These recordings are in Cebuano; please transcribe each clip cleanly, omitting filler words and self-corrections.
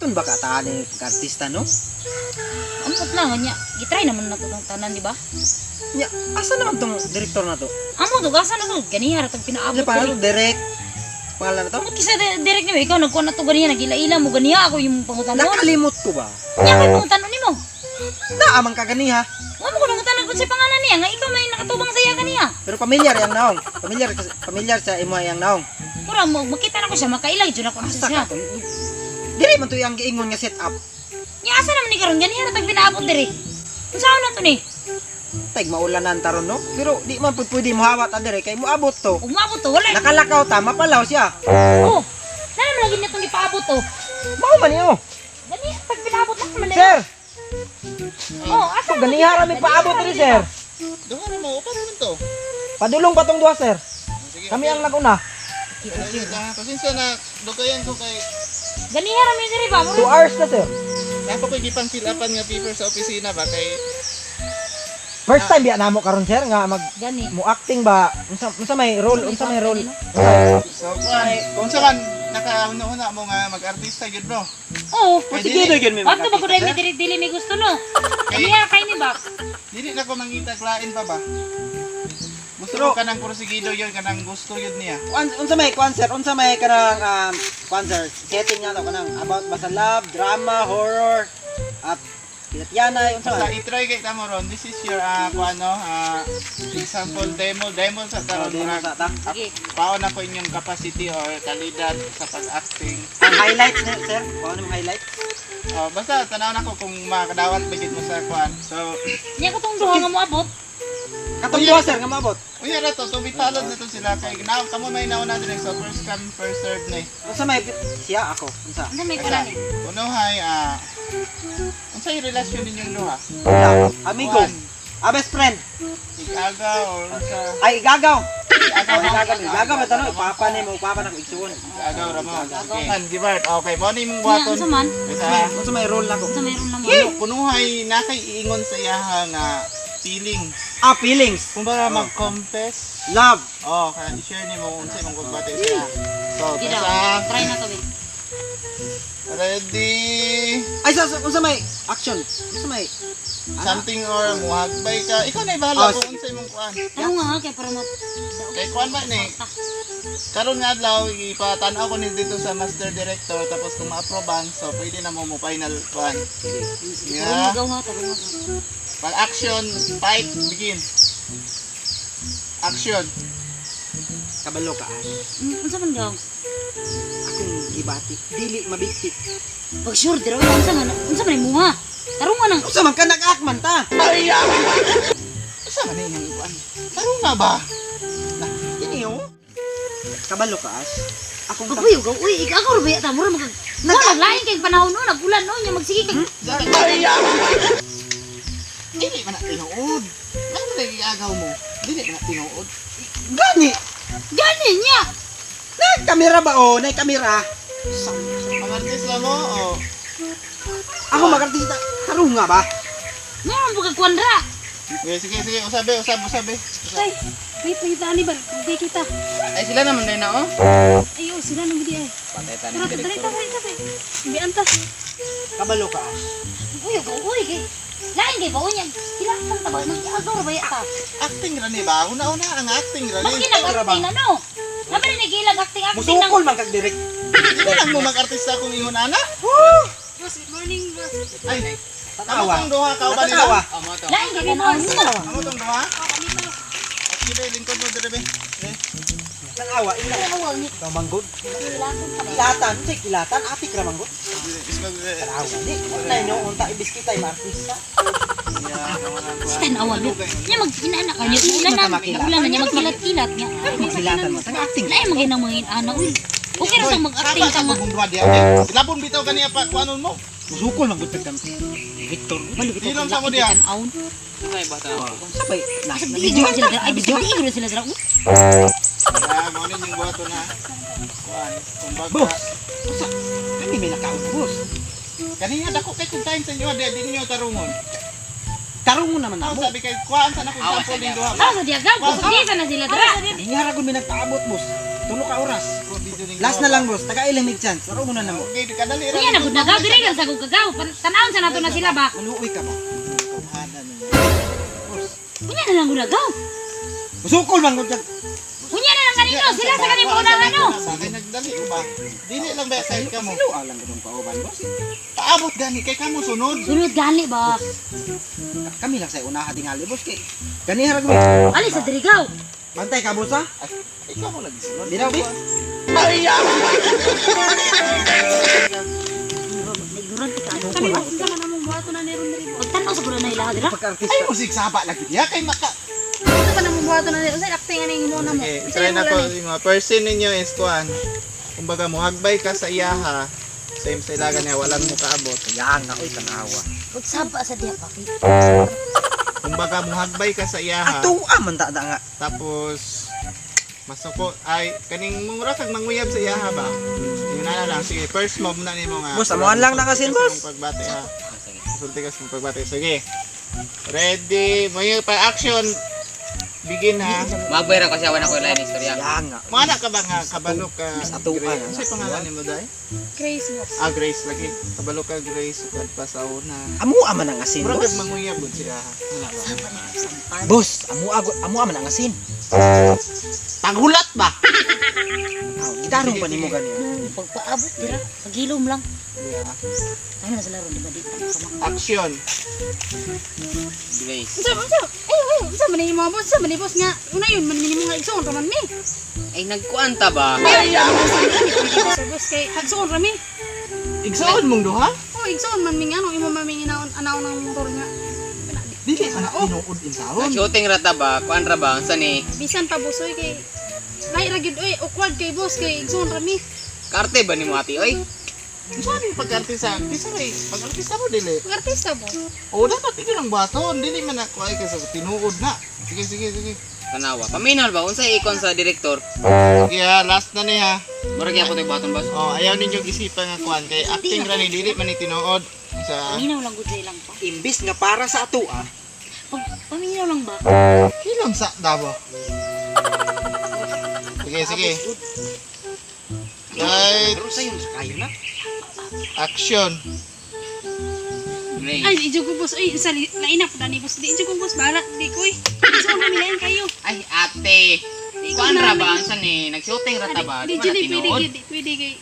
Buhaton ba ka taan ni artista, no? Amot lang nya. Gitry naman nato tong tanan, di ba? Nya, asa naman tong direktor na to? Amo to gasa na to ganiha ra tong pinaabot. Ano pangalan? Diri. Direk. Pangalan na to? Amot kisa direct nimo, ikaw nagkuha na to ganiha, nagila-ila mo ganiha ako yung pangutanon. Nakalimot ko ba? Nya kay pangutanon nimo. Naamang ka ganiha. Wa mo ko nangutanan kung sa pangalan niya nga ikaw may nakatubang sa iya ganiha. Pero pamilyar yang naong. Pamilyar pamilyar sa imo yang naong. Mura mo makita na ko siya, makaila jud ako na Asa siya. ka to? Dili man to yang giingon nga set up. Nya asa naman ni karon ganiha ra tag pinaabot diri. Unsaon na to ni? Tag maulanan taron, no? Pero di man pud pwede mohawa ta dire kay moabot to. Ug moabot to wala. Nakalakaw ta, mapalaw siya. Oh. Na naman lagi niya tong gipaabot to. Mao man niyo. Ganiha tag pinaabot na man. Sir, Oh, asa so, ganiha ra mi paabot diri, sir. Duha ra mo, upat man to. Padulong pa tong duha, sir. Sige. Kami ang naguna. Sige, ah, pasensya na dugayan ko kay Ganiha ra mi diri ba? 2 hours na, sir. napa ko'y gipang fill upan nga paper sa opisina ba kay First time biya namo karon, sir, nga mag Gani. mo acting ba? Unsa may role, unsa may role? So kuan, kung sa kan nakahuna-huna mo nga mag-artista gyud bro. Oh, Kay Sige, dili, gyud mi. Wag to ba ko dili dili dili may gusto, no? Kay- Ganiha kay ni ba? Dili na ko mangita klain pa ba. Gusto Pero- ko kanang porsigido yun, kanang gusto yun niya. Unsa may kuan, sir? Unsa may kanang kuan, sir? Setting nga to kanang about ba sa love, drama, horror, at kinatyanay, unsa Basta man? i-try kay tamo ron. This is your kuan no, example demo, demo sa Oh, taron. demo Murag sa ta. Sige. Paon na ko inyong capacity or kalidad sa pag-acting. Ang highlights na, sir? Kung ano yung highlights? Oh, basta tanaw na ko kung makadawat bagit mo sa kuan. So, Nya katong duha nga moabot. Katong duha, sir, nga maabot. unya ra to, to be followed na to sila kay now kamo may nauna din, so first come first serve na eh. Unsa may siya ako? Unsa? Unsa may Asa, kuan ni? Kunuhay unsay relasyon ninyong duha? Wala. Amigo. Kuan, Ah, best friend. Igaga or unsa? Ay, igagaw. Igagaw. Oh, igagaw. Igagaw ba tanong? Ipapa ni mo, ipapa na ko igsuon. Igagaw ra mo. Okay. An gibart. Okay, mo ni imong Nya buhaton. unsa man? Basta Unsa may role nako? Unsa may role na mo? Kunuhay na kay iingon sa iyaha nga feelings. Ah, feelings. Kung ba mag-confess, Love. oh, kaya i-share nimo unsa imong pagbati sa iya. So, Sige daw. basta Try na to be. ready. Ay, sa unsa may action? Unsa may Something or muhagbay ka. Ikaw na bahala Oh, kung sige. unsa imong kuan. Tanong nga ha, kay para ma Kay kuan ba ni? Karon nga adlaw ipatan-aw ko ni dito sa master director, tapos kung ma-approban, so pwede na mo mo final kuan. Yeah. Yeah. Magaw ha, tarong ha. Pag action, fight, begin. Action. Kabalo ka, Ash. Unsa man daw? Akong gibati. Dili mabigti. Pag sure dira unsa man imuha? Tarong nga nang Unsa man ka nag-act man ta? Ay! Asa man imong kuan? Karon nga ba? Kini oh. Kabalo ka, Ash. Akong Agoy, ugaw, uy, ikaw ra ba ta mura mag Wala lain kay panahon no, nagulan no, nya magsige kag Ay! Dili man na tinuod. Ano na giagaw mo? Dili man na tinuod. Gani. Gani niya. Nag-kamera ba oh? Nay kamera. Mga artista mo o Ako mag-artista. Tarong nga ba? Nga man buka kuan ra. Sige, sige, sige. Usabe, usab, usabe. Usab. Ay, wait, makita ani ba? Ugay kita. Ay, sila naman din na, oh. Ay, oh, sila nang gidi ay. Patay Tara, tara, tara, tara. Bian ta. Kabalo ka, Ash. Uy, ugaw, uy, kay lain kay baon niya. Kilatan ta ba mag-agaw ra ba ta? Acting ra ni ba? Una-una ang acting ra ni. Maski nag-acting na no. Nabi rin nagilag acting acting nang Musukol man kag direct. Di lang mo mag-artista kung ingon ana. Boss, good morning, boss. Ay, amo Tanawa. tong duha ka ba nila? Tanawa. Lain kay panahon no. Amo tong duha? Oh, kami to. Sige, be, lingkod mo dire be. Dire. Tanawa. Ila. Tanawa ni. Ikaw manggod. Kilatan ta ba? Kilatan. Unsay kilatan? Atik ra manggod. Dire, ismag dire. Tanawa. Di. Wala inyo. Unta ibis kita ay maartista. Yeah, kamo lang. Sa tanawa no. Nya mag-inana ka niya. Ulan na, ulan na niya magkilat-kilat niya. Magkilatan man. Sang acting. Lain magay nang mga inana uy. Okay ra sang mag-acting Saba ka sa nga. kong duha diya. Eh, Labon bitaw kaniya pa kuanon mo. Musukol man gud kag Victor. Balo bitaw Dilom kung sa mo lain diya. kay tan-awon. Sabay. Asa dili gud sila dira. Ay, bisag di gud sila dira. Uy. Ah, mo ni yung buhaton na. Kuan, kumbaga. Boss. Unsa? Kami may nakaon, boss. Kaniya dako kay kung time sa inyo, di di ninyo tarungon. Tarungon naman Ako namo. sabi kay kuan sa na kung sample ning duha. Ah, sa diya gaw, kusog na sila dira. Hingara gud may nagpaabot, boss. Tulo ka oras. jud ning Last na lang, boss. Taga ilang mig chance. Tarungon na namo. Okay, kadali ra. Unya na gud nagaw diri lang sa gud kagaw. Tan-awon sa nato na sila ba. Maluoy ka ba? Kuhanan ninyo. Boss. Unya na lang gud nagaw. Musukol man gud. Unya na lang kanino sila sa kanimo unahan no. Kay nagdali ko ba? Dili lang ba sa kamo. Silo lang gud ang pauban, boss. Paabot gani kay kamo sunod. Sunod gani ba? Kami lang sa unaha tingali, boss kay. Ganiha ra gud. Ali sa diri gaw. Bantay ka, boss ha. Ay, ikaw mo lagi sunod. Di raw, bi. Ignorante ka ano. Kami boss, unsa man among buhaton na ni ron diri boss. Pagtan-aw sa gud na ilaha dira. Pagka-artista. Ay, musig saba lagi diya kay maka. Unsa man among buhaton na ni unsa acting ani imo na mo. Okay, Unsa try na yung ko wala ni? yung mga person ninyo is kuan. Kumbaga mohagbay ka sa iyaha. Same sa ilaga niya, walang mo kaabot. Kaya nga, oy, tanawa. Pagsaba sa diha pa. Kumbaga mohagbay ka sa iyaha. Ato ah, man ta nga. Tapos masuko ay kaning mura kag manguyab sa iyaha ba. Yun na lang sige, first mob na nimo nga. Boss, amuhan lang na kasi, boss. Mong Pagbati ha. Sulti ka sa mong pagbati. Sige. Ready, mo pa action. Begin ha. Magbayra kasi awan ako lain istorya. Kaya nga. Mana ka ba nga kabalo ka? Miss Atuan, Grace? ah. Unsay pangalan nimo dai? Grace boss. Ah, Grace lagi. Kabalo ka Grace sukad pa sa una. Amo man ang asin, Mura boss. kag manguyab gud siya. Wala ba? Saba ni sampan. Boss, amo man ang asin. Panghulat ba? Aw, gitarong pa nimo gani. Pagpaabot dira, pagilom lang. Yeah. Ano na sila ron di ba di pa Action. Grace. Unsa unsa? Ay, ay, unsa man ni imo boss? Unsa man ni boss nga una yun man nimo nga igsoon ra man mi. Ay nagkuan ta ba? Ay, boss, boss kay hagsoon ra mi. Igsoon mong duha? Oh, igsoon man mi nga ano imo man mi ginaon anaw ng motor nga. Dili man tinuod in taon. Nag-shooting ra ta ba? Kuan ra ba? Unsa ni? Bisan pa boss oy kay lahi ra gyud oy, awkward kay boss kay igsoon ra mi. Karte ba nimo ati oy? Unsa ni pag-artista? Artista ray, pag-artista mo dili. Pag artista boss. O dapat ikaw lang baton, dili man ako ay kasi sa tinuod na. Sige, sige, sige. Tanawa. Paminal ba unsa ikon sa direktor? Sige ha, last na ni ha. Murag gyapon tay baton boss. Oh, ayaw ninyong isipan nga kuan kay acting ra ni dili man ni tinuod. Sa Paminaw lang gud sa ilang pa. Imbis nga para sa ato ah. Pag paminaw lang ba? kilom sa dabo. Sige, sige. Right, Pero sayon sa kayo na. action. Grace. Ay, ijo ko boss oy, unsa lain na pud ani boss. Di ijo ko boss bahala di ko oy. Igsoon ra mi lain kayo. Ay ate. Di ko Kuan ra na- ba? Unsa ni? Nag-shooting ra ta ba? Di Di jud man di pwede tinuod. gid, di pwede kay.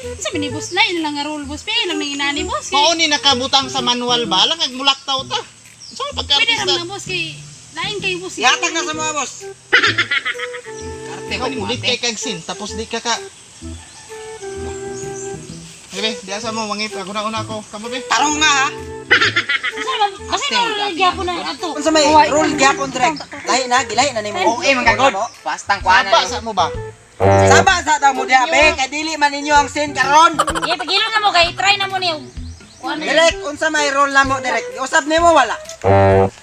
Unsa man ni boss lain lang nga role boss, pwede lang nang inani boss kay. Mao ni nakabutang sa manual ba lang ag mulaktaw ta. Unsa man Pwede ra pagka-artista? man na boss kay lain kay boss. Ihatag na sa mga boss. Karte ba Ikaw nimo ulit ate? kay kag sin tapos di ka ka. Bebe, di asa mo mangit ako na una ko. Kamo be. Tarong nga ha. Unsa ba? Kasi na gyapon na ato. Unsa may role gyapon direk. Lahi na, gilahi na nimo. Okay man kagod. Pastang kuan Saba na. sa mo ba? Saba sa daw mo diha be, kay dili man ninyo ang scene karon. Eh pagilom na mo kay try na mo niyo. Kuan na. Direk, unsa may role namo direk? Usab nimo wala.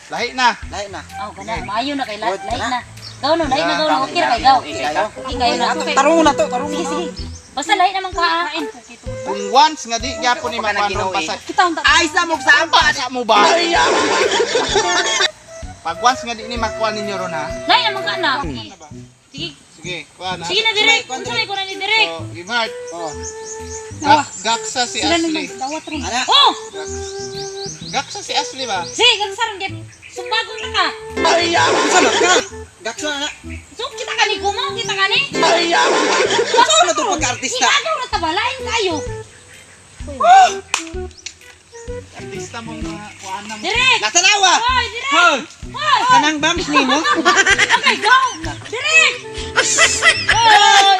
Lahi na. Lahi na. Aw kana maayo na kay Good lain na. na. Gaw no, lain na gaw no, okay ra kay gaw. Okay kayo. Okay kayo na. Tarong na to, tarong Sige na. sige. Basta lain naman ka ah. Lain po kito. Kung once nga di gyapon ni Ako pa makuan nagginoo pa sa Kita unta. Ay sa mo sa Saba sa mo ba? Pag once nga di ni makuan ninyo ron ha. Lain naman ka na. Sige. Sige, kuan ha. Sige na direk. Unsa may kuan ni direk? So, give heart. Oh. Gak, gaksa si Sila Ashley. naman dawat ron. Ana, Oh! Gaksa si Ashley ba? Sige, gagsaron gyud. Sumbagong na ka. unsa man ka? Gakso na. So kita ka ni kumo, kita ka ni. Unsa na to pagka-artista? Ikaw ra ta ba lain kayo. Artista mo nga kuan na mo. Direk. Natanawa. Hoy, direk. Hoy, Hoy. kanang bams nimo. Okay, go. Direk. Hoy.